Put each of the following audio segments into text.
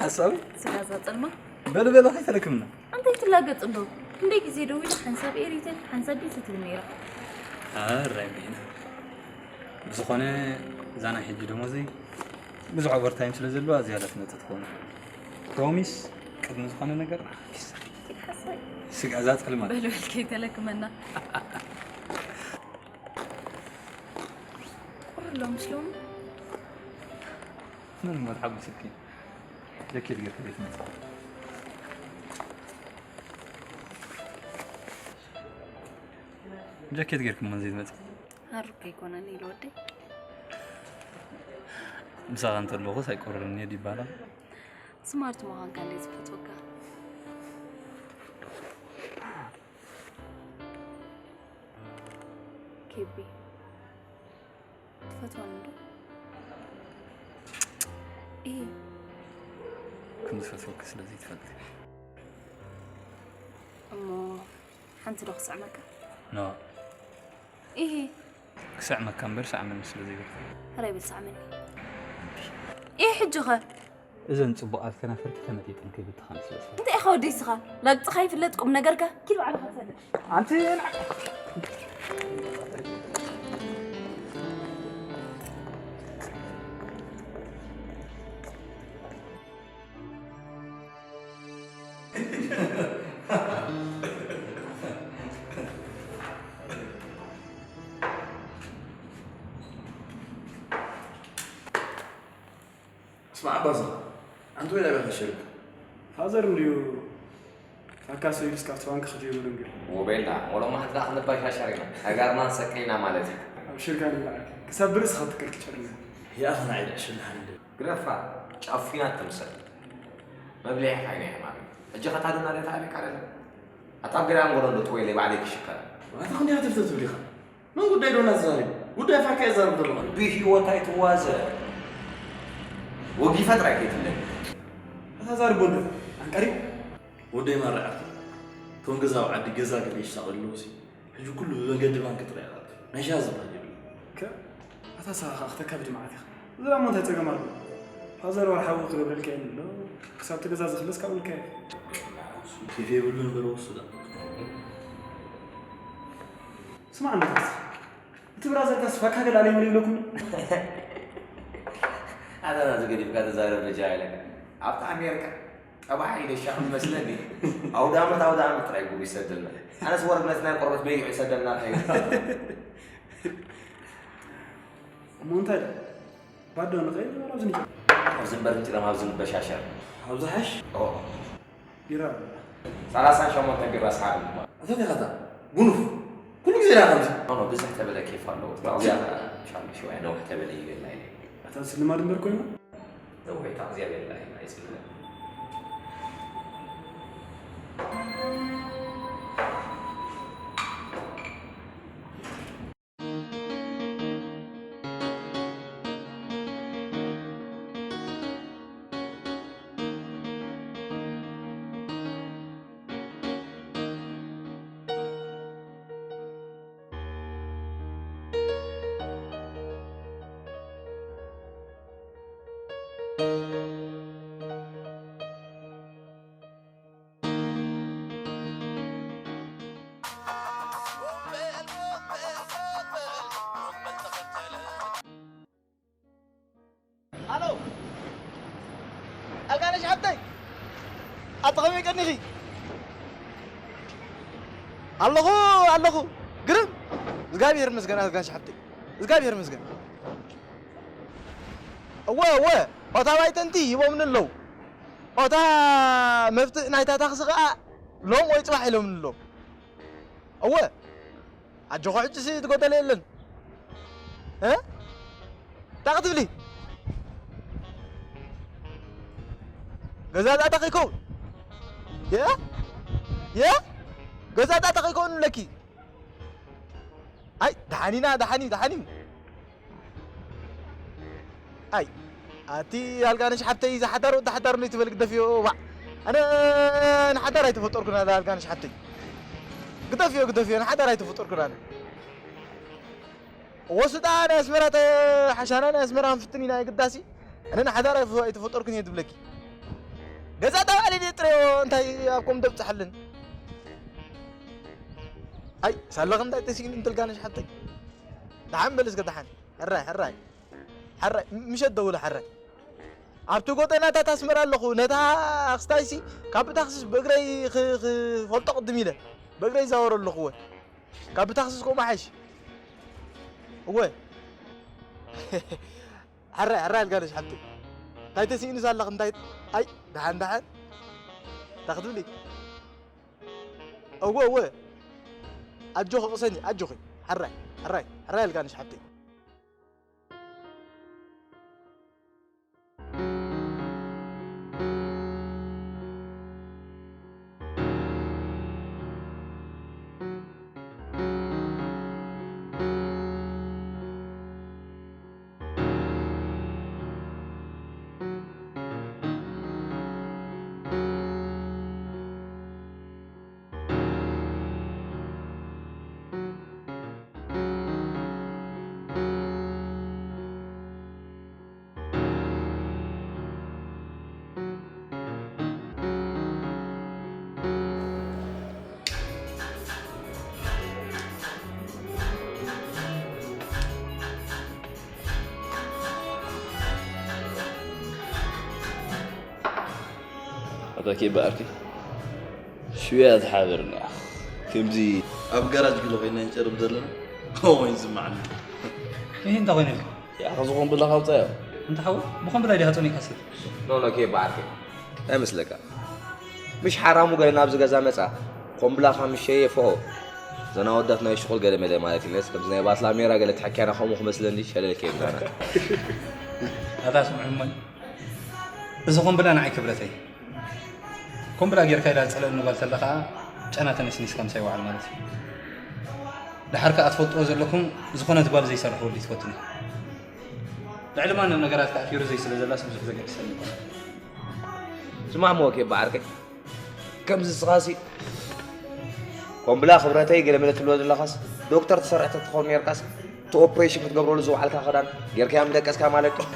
ሓሳብ ስጋዛ ጸልማ በለ በለ ከይተለክምና እንታይ ትላገጽ እንዶ? ክንደይ ግዜ ደዊለ ሓንሳብ ኤሪተን ሓንሳብ ቤት ትብል ነይራ። ኣራይ ቤና ብዝኾነ እዛ ናይ ሕጂ ደሞዘይ ብዙሕ ኦቨርታይም ስለ ዘለዋ ዝያዳ ትመጽእ ትኸውን። ፕሮሚስ ቅድሚ ዝኾነ ነገር ኪሳ ኪድ ሓሳይ ስጋዛ ጸልማ በል በል ከይተለክመና። ቁርሎም ሽሎም ምን መርሓብ ስኪ ጀኬት ገርክ ቤት መጽ ጀኬት ገርክ ምን ዘይመጽ ሃሩክ ኣይኮነን ኢሉ ወደይ። ምሳኻ እንተለኹስ ኣይቆርርን እየ ይባላል። ስማርት ምዃንካ እንደ ዝፈትወካ። ኬቢ ትፈትወኒ ዶ? እየ። ከም ዝፈትወኪ ስለዚ ትፈልጥ እሞ ሓንቲ ዶ ክስዕመካ? ኖ እየ። ክስዕመካ እምበር ስዕመኒ ስለ ዘይብል ሕራይ በል ስዕመኒ። እየ ሕጂ ኸ? እዘን ጽቡቓት ከናፍርኪ ተመጢጠን ከይብትኻን ስለ ዝፈ እንታይ ኢኻ ወደይ ስኻ? ላግጽኻ ይፍለጥ ቁም ነገርካ። ኪድ ባዕልኻ ትፈልጥ። ኣንቲ ስማዕ ኣባዛ፣ ኣንቲ ወይ ናበይ ከሸርካ? ፋዘር እንድዩ ታካሲ ኢልስ ካብቲ ባንክ ክድይቡ ድንግል። ወቤላ፣ ወሎማሕት ደኣ ክንባሻሻር ኢና። ኣጋርና ንሰቅል ኢና ማለት እዩ። ኣብሽርካ ንብልዓካ። ክሰብር እስኻ ትቅር ትጨርና። ይኣኸ ንዓይ ዕሽል ሓንደ። ግደፋ፣ ጫፉ ኢና ትምሰል። መብልዒ ሓይና እያ ማለት። ሕጂ ኸታ ድና ደታ ኣቤካ ደለ። ኣታ ኣብ ገዳም ጎሎ እንዶ ጥወይለይ ባዕለይ ክሽከር። ኣታ ክንደይ ሃተፍተፍ ትብል ኢኻ? መን ጉዳይ ዶ እናተዛሪቡ? ጉዳይ ፋካ የዛርብ ዘሎ። ብህይወት ኣይትዋዘ። ወጊፈ ጥራይ ከይትብለኒ። ኣታ ዛርቦ እንዶ ኣንቀሪብ። ወደይ ማራ ዓርኩ። እቶም ገዛ ኣብ ዓዲ ገዛ ገለ ይሳቐ ኣለዉ ሲ ሕጂ ኩሉ ብመገዲ ባንክ ጥራይ ይኣቱ። ናይ ሻሂ ዝበሃል የብሉ። ከ ኣታ ንስኻ ከኣ ክተካብድ መዓት ኢኻ። እዚ ደኣ እሞ እንታይ ጸገም ኣለዎ? ፋዘር ወርሓዊ ክገብረልካ እየ ኣሎ። ክሳብ እቲ ገዛ ዝኽለስ ካብኡ ኢልካ እየ። ኬፍ የብሉን በልዎ እሱ ደኣ። ስማዕ እንዶ ታክሲ፣ እቲ ብራዘር ካስ ፋካ ገለ ኣለይ መን ይብለኩም? ኣታ ናዚ ገዲፍካ ተዛረብ በጃ ኢለካ። ኣብታ ኣሜሪካ ጠባሓይ ደሻ መስለኒ ኣውደ ዓመት ኣውደ ዓመት ጥራይ ጉድ ይሰደልና። ኣነስ ወረድ ነቲ ናይ ቆርበት በይዑ ይሰደልና እንታይ እዩ? እሞ እንታይ ደኣ? ባዶ ንኸይድ ወላ ኣብዚ ንጨ ኣብዚ እምበር ንጭረም ኣብዚ ንበሻሸር። ኣብ ዝሓሽ ኦ ቢራ ኣለና። ሰላሳን ሸሞንተን ቢራ ሰሓብ ድማ። ኣታ ዲኻ እታ ጉኑፍ ኩሉ ግዜ ዲኻ ከምዚ። ኖ ኖ ብዝሕ ተበለ ኬፍ ኣለዎ። ኣብዚኣ ሻሎ ሽዋያ ነውሕ ተበለ ይበላ ኢለ። ኣታ ስልማድ እምበር ኮይኑ ነውሕ እታ እግዚኣብሔር ኢላ ኢላ ይጽልለ። ሃሎ ኣልጋነሽ ሓብተይ ኣቲ ከመይ ቀኒኺ? ኣለኹ ኣለኹ ግርም እግዚኣብሔር ይመስገን ኣልጋነሽ ሓብተይ እግዚኣብሔር ይመስገን። እወ እወ ኦታ ባይተንቲ ሂቦምኒ ኣለዉ ኦታ መፍትእ ናይታ ታክሲ ኸዓ ሎም ወይ ፅባሕ ኢሎምኒ ኣለዉ። እወ ኣጆኹ ሕጂ ሲ ትጎደለ የለን እ እንታይ ክትብሊ ገዛ ጣጣ ከይከውን የ የ ገዛ ጣጣ ከይከውን ብለኪ ኣይ ደሓኒና ደሓኒ ደሓኒ ኣይ ኣቲ ኣልጋነሽ ሓብተይ ዝሓዳር ወዲ ሓዳር ነው ትበል ግደፍዮ ዋ ኣነ ንሓዳር ኣይተፈጠርኩን ኣለ ኣልጋነሽ ሓብተይ ግደፍዮ ግደፍዮ ንሓዳር ኣይተፈጠርኩን ኣነ ወስዳ ናይ ኣስመራ ሓሻና ናይ ኣስመራ ንፍትን ኢና ግዳሲ ኣነ ንሓዳር ኣይተፈጠርኩን እየ ትብለኪ ገዛ ተባዕለ ድየ ጥረዮ እንታይ ኣብ ኮም ደብፅሓልን? ኣይ ሳለኽ እንታይ ተሲእኒ እንትልጋነሽ ሓብተይ? ደሓን በል እስከ ደሓን። ሕራይ ሕራይ ሕራይ ምሸት ደውለ ሕራይ። ኣብቲ ጎጠናታት ኣስመራ ኣለኹ። ነታ ኣኽስታይሲ ካብ ታክሲስ ብእግረይ ኽ- ኽ- ፈልጦ ቅድም ኢለ ብእግረይ ይዛወር ኣለኹ። እወ ካብ ታክሲስ ከምኡ ሓይሽ። እወ ሕራይ ሕራይ ኣልጋነሽ ሓብተይ። እንታይ ተሲእንስ ኣለኽ እንታይ? ኣይ ደሓን ደሓን እንታይ ክትብሊ? እወ እወ ኣጆኺ ቅሰኒ ኣጆኺ። ሕራይ ሕራይ ሕራይ ኣልጋነሽ ሓብተይ። ኣታ ኬባ ዓርከይ ሽውያ ትሓብርኒ ኢኻ። ከምዚ ኣብ ጋራጅ ገለ ኮይና ንጨርብ ዘለና ከምኡ ኮይኑ ዝስምዓኒ። ይህ እንታይ ኮይነ ኢልካ? ያኸ ዝኾን ብላ ካውፃዮ። እንተ ሓው ብኾን ብላ ዲኻ ጸኒካ ስት? ኖ ኖ ኬባ ዓርከይ እንታይ መስለካ? ምሽ ሓራሙ ገለ ናብዚ ገዛ መጻ ኮምብላኻ ምሸ የፍሆ። ዘና ወዳት ናይ ሽቁል ገለ መለ ማለት ኢለስ ከምዚ ናይ ባትላ ሜራ ገለ ተሐኪያና ከምኡ ክመስለኒ ሸለል ከይብላና። ኣታ ስምዑ እሞ እዚ ኮምብላ ንዓይ ክብረተይ። ኮምብላ ጌርካ ኢላ ዝጸለአኒ ጓል ተላ ከኣ ጨና ተነስኒስካ ምሳይ ወዓል ማለት እዩ። ደሓር ከኣ ትፈልጥዎ ዘለኩም ዝኾነት ጓል ዘይሰርሕ ወዲ ትፈቱኒ። ልዕሊ ማንም ነገራት ከኣ ፊሩ ዘይ ስለ ዘላስ ብዙሕ ዘገድሰኒ ይኮነ። ስማዕሞ ኬባ ዓርከይ ከምዚ ስኻሲ ኮምብላ ክብረተይ ገለ መለ ትብሎ ዘለኻስ ዶክተር ተሰርሕ ተትኸውን ነርካስ እቲ ኦፕሬሽን ክትገብረሉ ዝወዓልካ ክዳን ጌርካያ ምደቀስካ ማለት እዩ።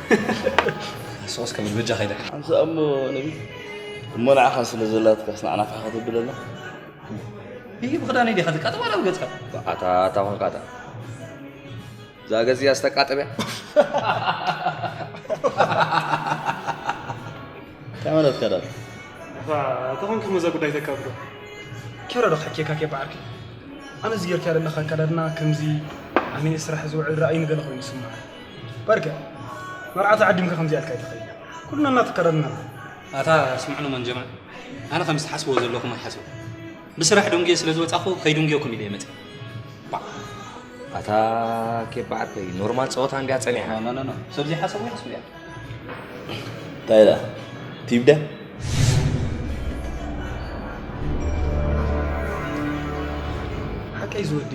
ሶስ ከብል በጃ ከይደ። ኣንሳ እሞ ነቢ እሞ ንዓኻ ስለ ዘላትካስ ንዓና ፋሕ ከተብለና። ይህ ብክዳነይ ዲኻ ትቃጠ ዋላ ብገጽካ? ኣታ ኣታ ኾንካ ኣታ እዛ ገዚኣ ዝተቃጠበ እንታይ ማለትካ ዳን? ተኾንኩም እዛ ጉዳይ ተካብዶ። ኬሮ ዶ ሓኬካ ኬ በዓርኪ? ኣነ እዚ ጌርካ ዘለኻ ኣካዳድና ከምዚ ኣነ ስራሕ ዝውዕል ራእይ ንገለ ኮይኑ ይስምዓ። በርከ መርዓት ዓዲምካ ከምዚ ኣልካ ይትኸይድ ኩልና እናተከረድና። ኣታ ስምዑ ንመን ጀማዕ ኣነ ከም ዝሓስቦ ዘለኹም ኣይሓስቡ ብስራሕ ደንጉየ ስለ ዝወጻኹ ከይድንጉየኩም ኢለ ይመጽእ። ኣታ ኬባ ዓርከይ ኖርማል ጸወታ እንድያ ጸኒሓ። ኖ ኖ ኖ ሰብ ዘይሓሰቦ ይሓስቡ እያ። እንታይ ኢላ? ቲብደ ሓቀይ ዝወዲ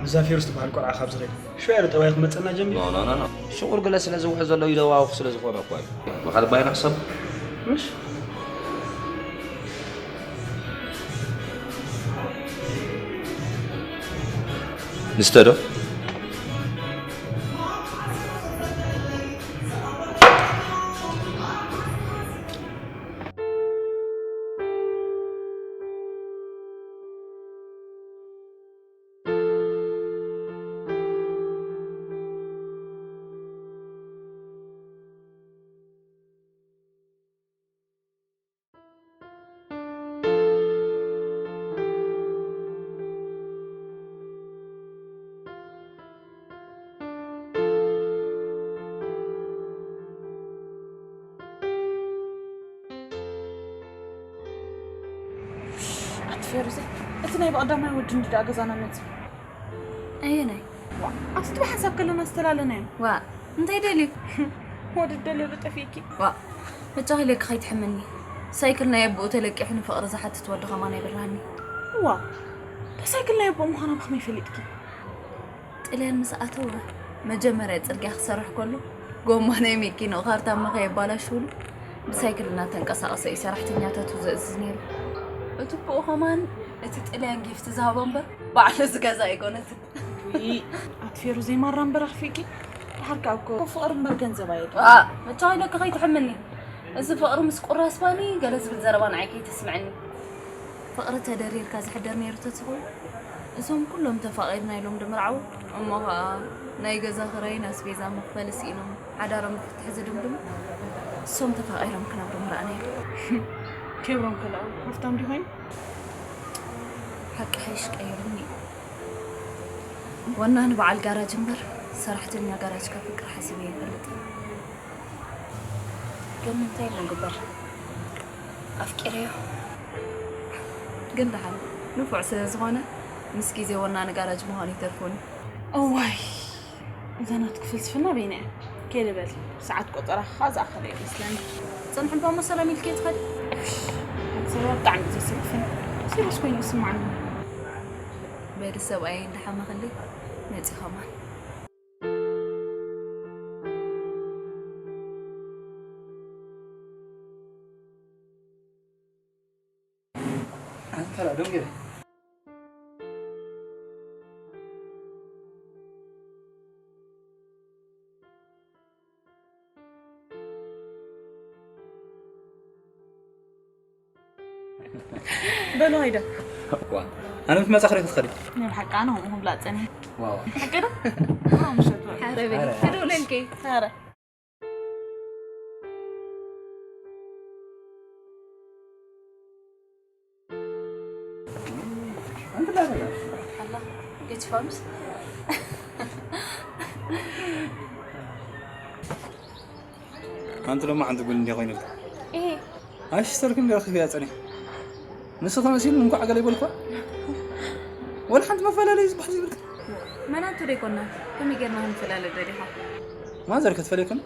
ንዛ ፌሩስ ትበሃል ቆልዓ ካብ ዝኸይድ ሽዑ ያለ ጠባይ ክመጸና ጀሚሩ። ኖ ኖ ኖ ኖ ሽቑር ገለ ስለ ዝውሕ ዘሎ ይደዋውኽ ስለ ዝኾነ እኮ እዩ። ብኻልእ ባይና ክሰብ ምሽ ንስተ ዶ? ኣቲ ፌሩዘ፣ እቲ ናይ ብቐዳማይ ወዲ እንዲ ደኣ ገዛና መጽእ። ኣየናይ? ዋ፣ ኣብቲ ብሓንሳብ ከለና ዝተላለናዮ። ዋ፣ እንታይ ደልዩ? ወዲ ደልዩ ዶ ጠፊእኪ? ዋ፣ መጫኺለኪ ከይትሕምኒ። ሳይክል ናይ ኣቦኡ ተለቂሑ ንፍቕሪ ዝሓትት ወዲ ኸማን ኣይብርሃኒ። ዋ፣ እታ ሳይክል ናይ ኣቦኡ ምዃና ብኸመይ ፈሊጥኪ? ጥልያን ምስ ኣተወ፣ መጀመርያ ጽርግያ ክሰርሕ ከሎ፣ ጎማ ናይ መኪንኡ ካርታማ ከየባላሽውሉ፣ ብሳይክል እናተንቀሳቐሰ እዩ ሰራሕተኛታቱ ዘእዝዝ ነይሩ። እቲ ኣቦኡ ኸማን እቲ ጥልያን ጊፍት ዝሃቦ እምበር፣ ባዕሉ ዝገዛ ኣይኮነትን። ውይ፣ ኣቲ ፌሩ ዘይማራ እምበር ኣኽፊእኪ። ድሓር ከኣ እኮ ፍቕሪ እምበር ገንዘብ ኣየድልን። ዋ፣ መቻ ኢለኪ ከይትሕምኒ። እዚ ፍቕሪ ምስ ቁራስ ባኒ ገለ ዝብል ዘረባ ንዓይ ከይተስምዐኒ። ፍቕሪ ተደሪርካ ዝሕደር ነይሩ ተትኸውን፣ እዞም ኩሎም ተፋቒርና ኢሎም ድምርዓው፣ እሞ ኸኣ ናይ ገዛ ኽራይን ኣስቤዛ መኽፈሊ ስኢኖም ሓዳሮም ክፍትሕ ዝድምድሙ፣ እሶም ተፋቒሮም ክነብሩ ምረኣና እዩ። ኬብሮን ከ ደኣ ሃፍታም ድዩ ኮይኑ? ሓቂ ሓይሽ ቀይሩኒ። ወናኒ በዓል ጋራጅ እምበር ሰራሕተኛ ጋራጅ ከፍቅር ሓሲበ ኣይፈልጥን። ግን እንታይ ኢሉ ንግበር? ኣፍቂረዮ። ግን ደሓን ንፉዕ ስለ ዝኾነ ምስ ግዜ ወናኒ ጋራጅ ምዃኑ ይተርፎኒ። እዋይ፣ እዛ ናትኪ ፍልስፍና በይና እያ። ከይደ በሊ፣ ሰዓት ቆጸራኺ ኸኣ ዝኣኸለ እዩ መስለኒ። ጽንሒ እምባ እሞ ሰላም ኢልኪ ትኸዲ። እሽ፣ ኣቲ ሰብኣ ብጣዕሚ እዩ ዘስክፍን። ሲሪየስ ኮይኑ ይስማዓኒ። በሊ ሰብኣየይ እንዳሓመኸለይ መጺ ኸማን። ኣንተ ላ ደንገ በሉ ሃይዳ። ዋ፣ ኣነ ምስ መጻ ክርኢ ክትኸዲ። ናይ ብሓቂ ኣነ ከምኡ ክብላ ጸኒሐ። ዋው። ሓቂ ዶ? ኣዎ፣ ምሸት በሉ። ሓረ በሊ። ኣረ። ክደውለልኪ። ኣረ። ኣላ፣ ገጭፋምስ። ኣንቲ ደሞ ሓንቲ ጓል እንድያ ኮይኑልካ። እሄ። ኣሽተርክ እንድያ ረኺበያ ጸኒሐ። ንሱ ከመሲሉ እንኳዕ ገለ ይበልኳ። ወላ ሓንቲ መፈላለዪ ዝበሃል ዘይብልካ። መናቱ ደይኮና፣ ከመይ ጌርና ክንፈላለ ደሊኻ? ማዘር ክትፈልየኩም?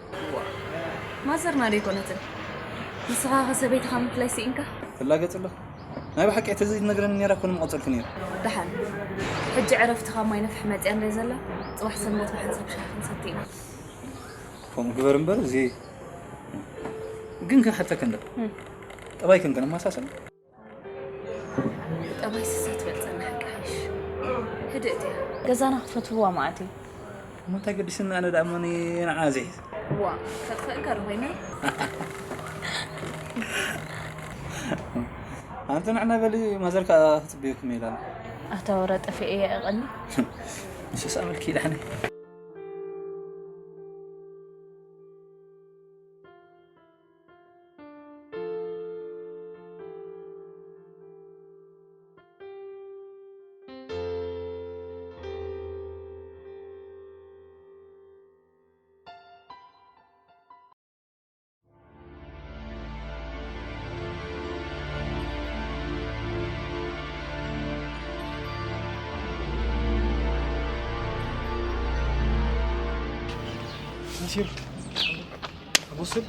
ማዘርና ደይኮነትን። ንስኻ ከ ሰበይትኻ ምፍላይ ስኢንካ? ትላገጽ ኣለኻ። ናይ ብሓቂ ተዘይትነግረኒ ነይራ እኮ ንምቐጸልኩ ነይሩ። ደሓን። ሕጂ ዕረፍትኻ ማይ ነፍሒ መጽያ እንድያ ዘላ፣ ጽባሕ ሰንበት ብሓንሳብ ሻሂ ክንሰቲ ኢና። ከምኡ ግበር እምበር፣ እዚ ግን ክሓተካ እንዶ። እም። ጠባይክን ከነመሳሰል? ጠባይ ስሳ ትበልጸና ሓቂ ሓይሽ። ህድእቲ እያ። ገዛና ክትፈትውዋ መዓት እዩ። እሞ እንታይ ገዲስኒ ኣነ ደኣ እሞ ንዓኣ ዘይሕዝ? ዋ፣ ከጥፍእካ ዶ ኮይነ? ኣንቲ ንዕና በሊ ማዘር ከኣ ክትጽበየኩም ኢላ ኣላ። ኣታ ወረ ጠፊኤ እየ እቐኒ። ንሱስ ኣመልኪ ይድሓነይ። ናሲር፣ ኣቦ ስል።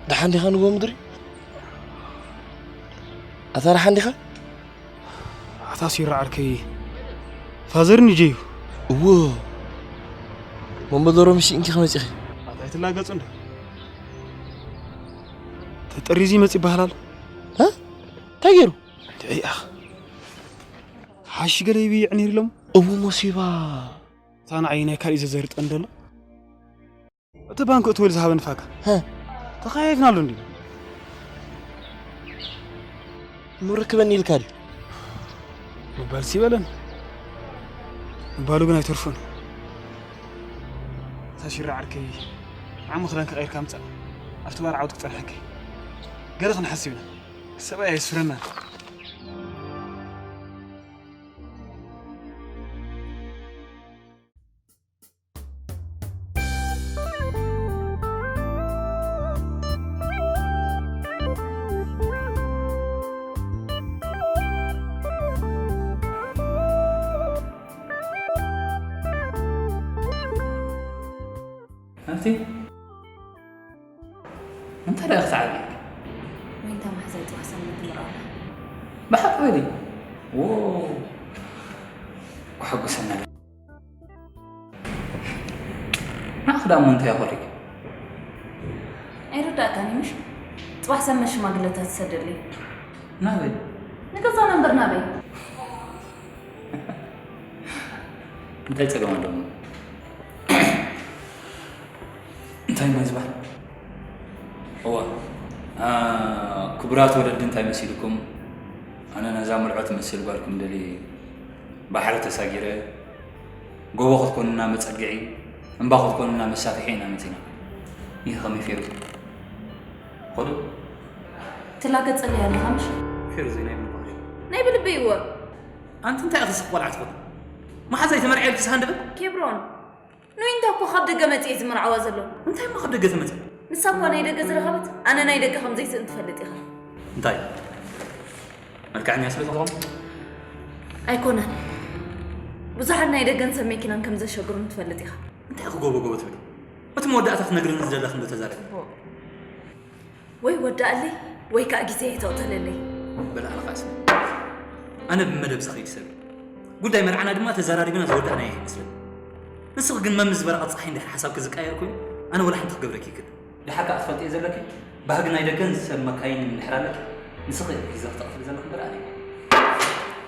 ደሓን ዲኻ ንጎ ምድሪ? ኣታ ደሓን ዲኻ? ኣታ ሲራ ዓርከይ፣ ፋዘር ንጀዩ። እዎ። መንበደሮ ምሽ እንኪ ከመጺኺ? ኣታ ኣይትላገጹ እንዶ። ተጠሪዙ ይመጽእ ይበሃል ኣሎ። እ? እንታይ ገይሩ? እንታይ ኣኽ? ሓሺ ገለ ይብይዕ ነይሩ ኢሎም። እሞ ሞሲባ። እታ ንዓይ ናይ ካልእ ዘዘርጠን ደሎ። እቲ ባንክ እትወል ዝሃበኒ ፋካ። ሀ። ተኸያይፍናሉ እንዲ። እሞ ርክበኒ ኢልካ ድዩ? ምባልሲ ይበለን። ምባሉ ግን ኣይተርፎን። እታ ሽራ ዓርከይ፣ ዓሚ ክዳንካ ቀይርካ ምጻእ። ኣብቲ ባር ዓወት ክጸንሐኪ። ገለ ክንሓስብ ኢና። ሰብኣይ ኣየስፍረናን። ኣንቲ እንታይ ደኣ ክትዓቢ? ወይንታ ማሕዛይ ጥራሕ ሰምነት ምርኣና። ብሓቂ በሊ። ዎ፣ ክሕጉሰና። ንዓኺ ደኣ እሞ እንታይ ኣኾሪክ? ኣይርዳእካን እዩ ምሽ? ጽባሕ ሰመ ሽማግለታት ትሰደለይ። ናበይ? ንገዛና እምበር ናበይ? እንታይ ጸገም ኣለዎ? እንታይ ማይ ዝበሃል? እዋ፣ ኣ፣ ክቡራት ወለዲ እንታይ መሲልኩም? ኣነ ነዛ መርዖ ትመስል ጓልኩም ደልየ ባሕሪ ተሳጊረ፣ ጎቦ ክትኮኑና መጸግዒ፣ እምባ ክትኮኑና መሳፍሒ ኢና መጺና። ይህ ከመይ ፌሩ? ኾዱ? ትላገጸለይ ኣለኻ ምሽ? ፌሩ ዘይናይ ብልባሽ። ናይ ብልበይ እወ። ኣንቲ እንታይ ኢኺ ስቕ ቆልዓ ትኾኒ? መሓዛይ ተመርዕየ ኢልኪ ስሃ እንድበል? ኬብሮን፣ ንዊንታ እኮ ካብ ደገ መጺኤ ዝመርዓዋ ዘሎ። እንታይ እሞ ካብ ደገ ትመጽእ? ንሳ እኳ ናይ ደገ ዝረኸበት፣ ኣነ ናይ ደገ ከም ዘይስእን ትፈልጥ ኢኻ። እንታይ? መልክዐኛ ስለ ዝኾንኩ? ኣይኮነን። ብዙሓት ናይ ደገን ሰብ መኪናን ከም ዘሸግሩን ትፈልጥ ኢኻ። እንታይ ኢኺ ጎቦ ጎቦ ትብሊ? እቲ መወዳእታ ክትነግርኒ ዝደለኺ እንዶ ተዛረቢ። ጽቡቕ። ወይ ወዳእለይ ወይ ከኣ ግዜ የተቕተለለይ። በል ኣነ ከኣ ስምዒ። ኣነ ብመደብ ዝኸይድ ሰብ እየ። ጉዳይ መርዓና ድማ ተዘራሪብና ዝወዳእናዮ ኣይመስለኒ። ንስኺ ግን መምስ ዝበረቐ ጸሓይ እንድሕር ሓሳብኪ ዝቀያየር ኮይኑ፣ ኣነ ወላ ሓንቲ ክገብረኪ ይክእል። ደሓር ከኣ ትፈልጥዮ ዘለኪ፣ ባህጊ ናይ ደገን ሰብ መካይን እንድሕር ኣለኪ፣ ንስኺ ኢኺ ግዜ ክተቕትሊ ዘለኺ እምበር ኣነ ኣይኮንኩን።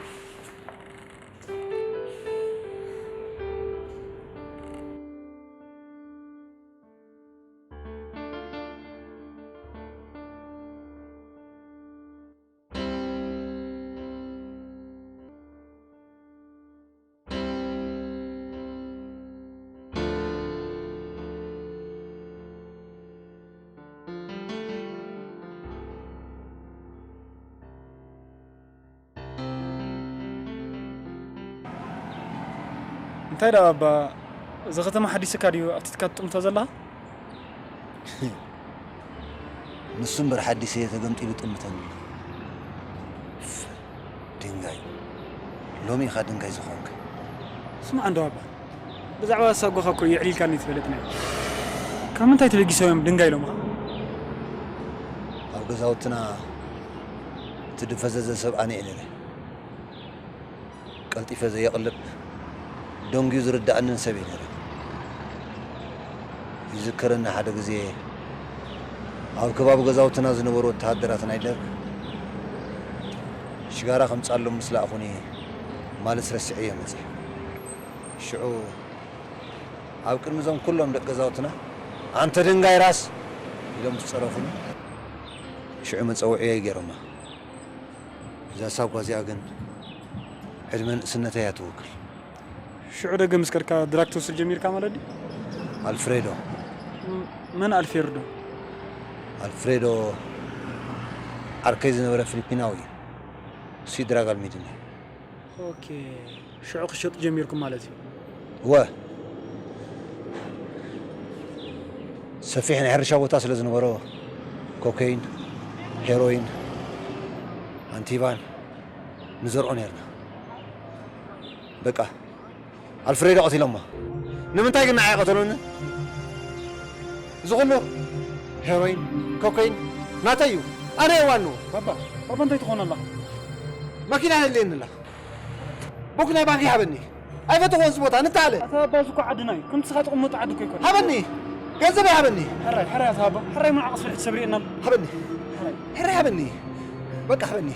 እንታይ ደኣ ኣባ፣ እዚ ከተማ ሓዲስካ ድዩ ኣብቲትካ ትጥምቶ ዘለኻ? ንሱ እምበር ሓዲሰ እየ ተገምጢሉ ጥምተኒ። ድንጋይ። ሎሚ ኢኻ ድንጋይ ዝኾንካ። ስማዕ እንዶ ኣባ፣ ብዛዕባ ሳጓኻ እኮ የዕሊልካኒ ትፈልጥ ናይ። ካብ ምንታይ ተበጊሶም እዮም ድንጋይ ኢሎምኻ? ኣብ ገዛውትና እቲ ድፈዘዘ ሰብ ኣነ እየ ነይረ። ቀልጢፈ ዘየቕልብ፣ ደንጉዩ ዝርድኣንን ሰብ እየ ነይረ። ይዝከረኒ ሓደ ግዜ ኣብ ከባቢ ገዛውትና ዝነበሩ ወተሃደራት ናይ ደርግ ሽጋራ ከምጽኣሎም ምስ ለኣኹኒ ማለት ረሲዐዮ መጺአ። ሽዑ ኣብ ቅድሚ እዞም ኩሎም ደቂ ገዛውትና፣ "ኣንተ ድንጋይ ራስ!" ኢሎም ምስ ጸረፉኒ፣ ሽዑ መጸውዒየይ ገይሮማ። እዛ ሳጓ እዚኣ ግን ዕድመ ንእስነተይ እያ ትውክል። ሽዑ ደገ ምስ ከድካ ድራግ ትወስድ ጀሚርካ ማለት ድዩ? ኣልፍሬዶ። ም-፣ መን ኣልፌርዶ? ኣልፍሬዶ ዓርከይ ዝነበረ ፊሊፒናዊ እዩ። እሱ እዩ ድራግ ኣልሚድኒ። ኦኬ፣ ሽዑ ክሸጡ ጀሚርኩም ማለት እዩ? እወ። ሰፊሕ ናይ ሕርሻ ቦታ ስለ ዝነበሮ፣ ኮኬይን፣ ሄሮይን፣ ኣንቲባን ንዘርኦ ነርና። በቃ፣ ኣልፍሬዶ ቀቲሎማ። ንምንታይ ግን ንዓይ ቀተሉኒ? እዚ ኩሉ ሄሮይን፣ ኮኬይን ናተይ እዩ። ኣነ እየ ዋንኡ። ባባ፣ ባባ እንታይ ትኾን ኣለኻ? መኪና የድልየኒ ኣላ። ቡክ ናይ ባንክ ይሃበኒ። ኣይፈተኽዎን እዚ ቦታ፣ ንተኣለ። ኣታ ኣባ፣ እዚ እኮ ዓድና እዩ። ከምቲ ንስኻ ትቕመጦ ዓዲ እኮ ኣይኮነን። ሃበኒ። ገንዘበይ ሃበኒ። ሕራይ፣ ሕራይ ኣታ ኣባ። ሕራይ ምን ዓቕስ ፍልሕት ሰብሪ የናል። ሃበኒ። ሕራይ። ሕራይ ሃበኒ። በቃ ሃበኒ።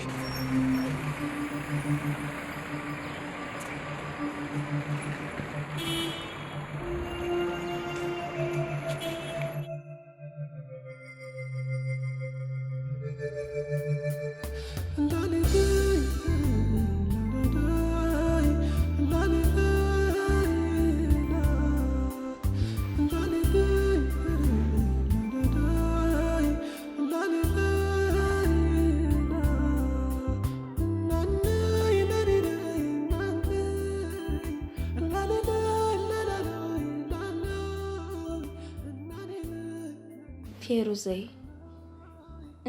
ፌሩዘይ፣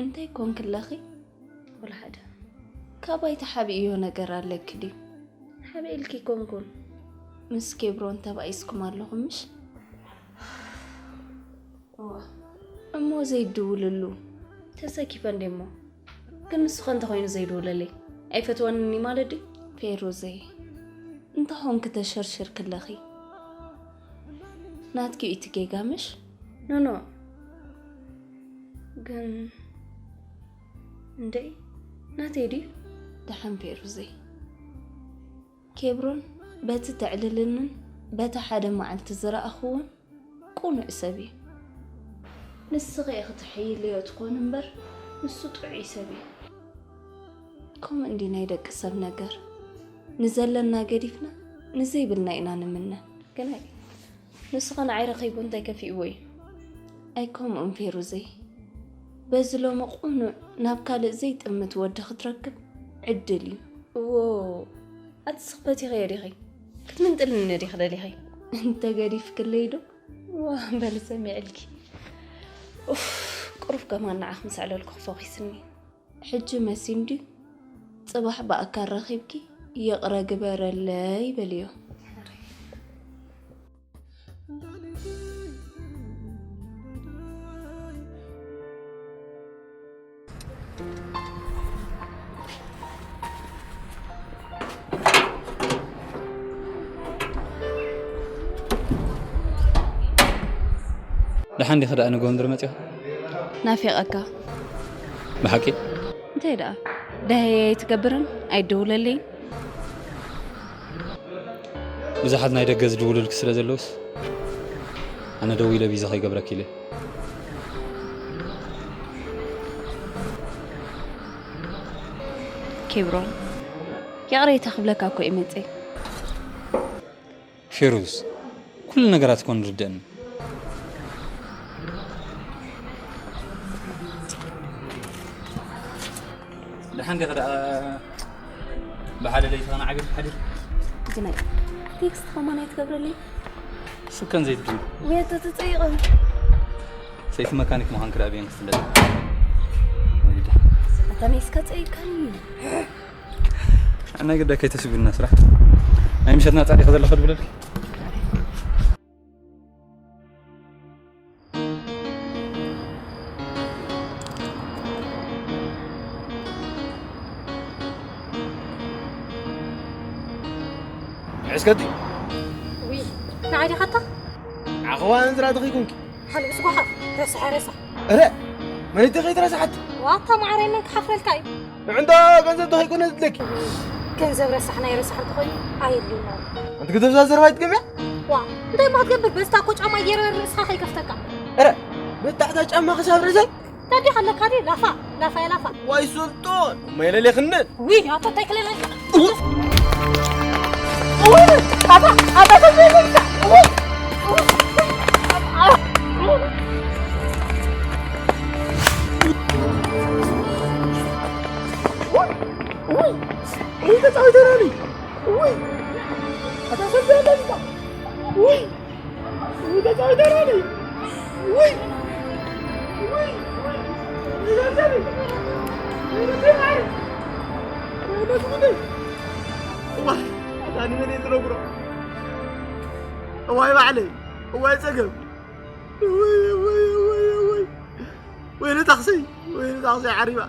እንታይ ኮንክለኺ? ወላ ሓደ። ካባይ ተሓቢእዮ ነገር ኣለኪ ድዩ? ሓቢእልኪ ኮንኩን። ምስ ኬብሮን ተባኢስኩም ኣለኹም ምሽ? እዋ። እሞ ዘይድውልሉ? ተሰኪፈ እንዴ እሞ? ግን ንሱ ከ እንተኾይኑ ዘይድውለለይ? ኣይፈትወንን እዩ ማለት ድዩ? ፌሩዘይ፣ እንተኾንኪ ተሸርሽርኪ ኣለኺ። ናትኪ እዩ እቲ ጌጋ ምሽ? ኖኖ። ግን እንደይ ናተይ ድዩ? ደሓን ፌሩዘይ። ኬብሮን በቲ ተዕልልንን በቲ ሓደ መዓልቲ ዝረኣኽዎን ቅኑዕ ሰብ እዩ። ንስኺ ኢኺ ትሕይልዮ ትኾኒ እምበር፣ ንሱ ጥዑይ ሰብ እዩ። ከምኡ እንዲ ናይ ደቂ ሰብ ነገር። ንዘለና ገዲፍና ንዘይብልና ኢና ንምነ። ግናይ ንስኻ ንዓይ ረኺቡ እንታይ ከፊእዎ እዩ? ኣይከምኡን ፌሩዘይ። በዚ ሎሚ ቁኑዕ ናብ ካልእ ዘይጥምት ወዲ ክትረክብ ዕድል እዩ። እዎ፣ ኣቲ ስኽፈት ኢኺ ዲኺ? ክትምንጥልኒ ዲኺ ደሊኺ? እንተ ገዲፍክለይ ዶ? ዋ፣ በሊ ሰሚዐልኪ። ኡፍ፣ ቁሩብ ከማን ንዓኽ ምስ ኣዕለልኩ ክፎኺስኒ። ሕጂ መሲም ድዩ? ጽባሕ ብኣካል ረኺብኪ ይቕረ ግበረለይ በልዮ። ደሓን ዲኺ ደኣ ንጎንደር መጺኻ? ናፊቐካ። ብሓቂ? እንታይ ደኣ? ደሃየ ኣይትገብርን? ኣይትደውለለይን? ብዙሓት ናይ ደገ ዝድውሉልኪ ስለ ዘለውስ፣ ኣነ ደዊለ ቢዚ ከይገብረኪ ኢለ። ኬብሮን፣ ይቕሬታ ክብለካ እኮ እየ መጸ። ፌሩዝ፣ ኩሉ ነገራት እኮ ንርደእኒ። ደሓን ዲኺ ደኣ ብሓደ ለይቲ ከነዓግብ ሓዲር? ግናይ፣ ቴክስት ከማን ኣይትገብረለይ? ስልከን ዘይትድውል። ወይ ኣታ ተጸይቐ። ሰይቲ መካኒክ ምዃንኪ ደኣ ብየን ክፍለጥ? ኣታ ነይስካ ጸይቃኒ። ኣነ ግዳ ከይተስጉልና ስራሕ። ናይ ምሸትና ጻዲቕ ዘለኹ ድብለልኪ። እስከቲ ዊ ንዓይ ዲኻታ? ዓኸዋ እንዝራ ተኺኩንኪ። ሓልብስ ጓሓፍ ረሳሕ ረሳሕ። እረ መን እቲ ከይትረሳሓት? ዋታ ማዕረይ መን ክሓፍረልካ እዩ? ንዕንዶ ገንዘብ ተኸይኮነ ዝድለኪ። ገንዘብ ረሳሕ ናይ ረሳሕ እንተኾይኑ ኣየድልዩና። ኣንቲ ክትብዛ ዘረባ ይትገምያ? ዋ እንታይ ማ ትገብር በዝታ እኮ ጫማ ገይረ ርእስኻ ከይከፍተካ። እረ ብታዕታ ጫማ ክሳብ ርእሰይ። ታዲያ ኣለካ ድዩ ላፋ ላፋ ያ ላፋ። ዋይ ሱልጡን መይለሌ ክንን። ዊ ኣቶ እንታይ ክለለልካ? ውይ ተጻዊተናኒ። ውይ ኣታ ሰብ ዘለልካ። ውይ ውይ ተጻዊተናኒ። ውይ ውይ ውይ ተዛዘቢ። ውይ ተዛዘቢ። እዋይ ኣታ ንመን እየ ዝነግሮ? እዋይ ባዕለይ እዋይ ጸገም። እዋይ እዋይ እዋይ እዋይ። ወይኒ ታኽሲ ወይኒ ታኽሲ ዓሪባ።